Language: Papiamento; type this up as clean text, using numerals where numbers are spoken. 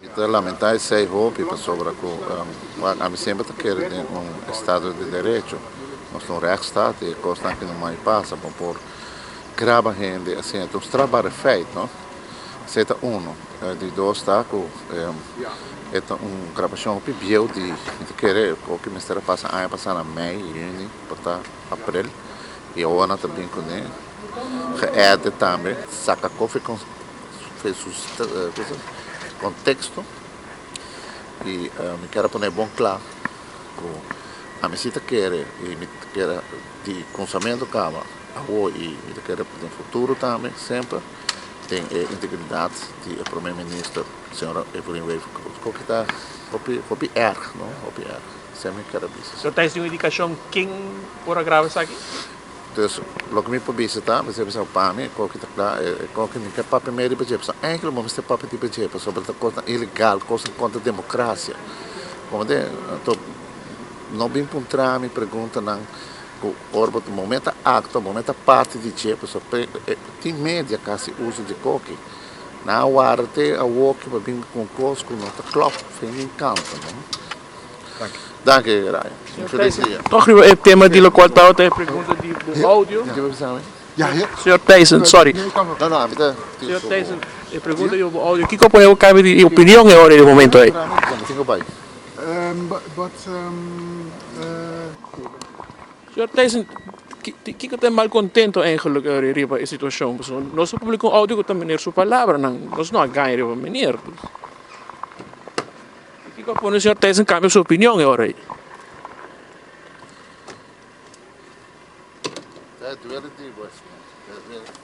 Mi ta lamentá esei hopi pasobra ku ami semper ta kere den un estado di derecho. Nos ta un rechtsstaat i e kosnan aki no mai pasa. Bo por graba hende asina, ta un strafbare feit, no? Esei ta uno. Di dos ta ku e ta un grabashon hopi bieu di mi ta kere ku mester a pasa aña pasá na mei, yüni, por ta aprel i awor nan ta bin kuné geëdit tambe. Saka kofi konteksto i mi kier a pone bon kla ku ami si ta kere i mi ta kere di kunsamentu kaba awo i mi ta kere den futuro tambe semper den e integridat di e prome minister señora Evelyn Wever Croes ku ta hopi hopi erg no hopi erg esei mi kier a bisa. So ta es un indikashon ken por a graba esaki? Dus, loke mi por bisa ta, mester bisa pa mi, e koki ta kla, e koki mi ke papia medio riba dje, pasobra enkele bo mester papia riba dje, pasobra ta kosnan ilegal, kosnan kontra demokrasia. Komo te, anto no bin puntra mi preguntanan ku ora bo ta momento ta aktua, momento ta parti di dje, pasobra tin media ku hasi uso di koki. Nan a warda te awoki pa bin ku un kos ku no ta klòp, fin di kanta, no. Danki Ryan. Un felis dia. Toch riba e tema di locual tabata e pregunta di bo audio. Señor Thijssen, sorry. No, no, ami ta. Señor Thijssen, e pregunta di bo audio, kico pone bo cambio di opinion e ora di momento ey? Señor Thijssen, kico ta e malcontento eigenlijk riba e situacion? Pasobra nos a publica un audio cu ta meneer su palabranan, nos no a gaña riba meneer. Kiko a pone señor Thijssen kambia su opinion e ora ei? Ta duele di bo esnan.